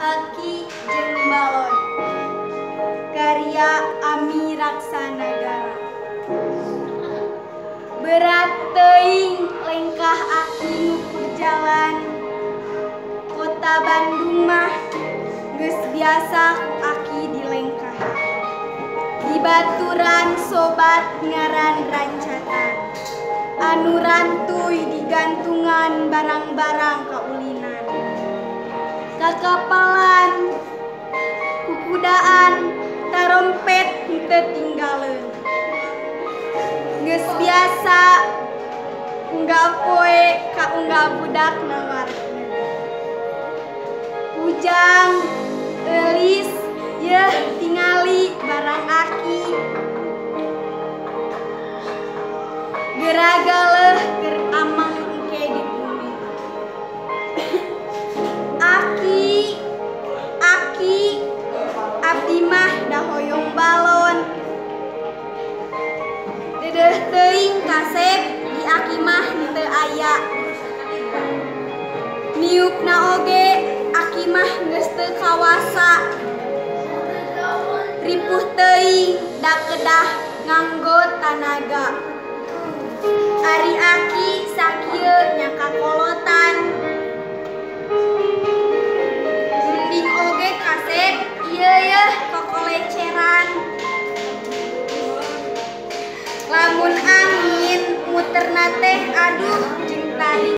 Aki jeung Balon karya Ami Raksanagara. Berat teuing lengkah aki ngukur jalan. Kota Bandung mah geus biasa ku aki dilengkahan. Dibaturan sobat ngaran rancatan. Anu rantuy digantungan barang-barang kaulinan. Kakapalan, kukudaan, tarompet henteu tinggaleun. Geus biasa unggal poe ka unggal budak nawarkeun. Ujang, Eulis, yeuh tingali barang aki. Geragaleuh keur ameng engke di bumi. Aki, aki, abdi mah da hoyong balon. Deudeuh teuing kasep di aki mah henteu aya. Niupna oge aki mah geus teu kawasa. Ripuh teuing da kedah nganggo tanaga. Ari aki sakieu nya kakolotan. Mending oge kasep ieu yeuh kokoleceran. Lamun angin muterna teh aduh jeung tarik.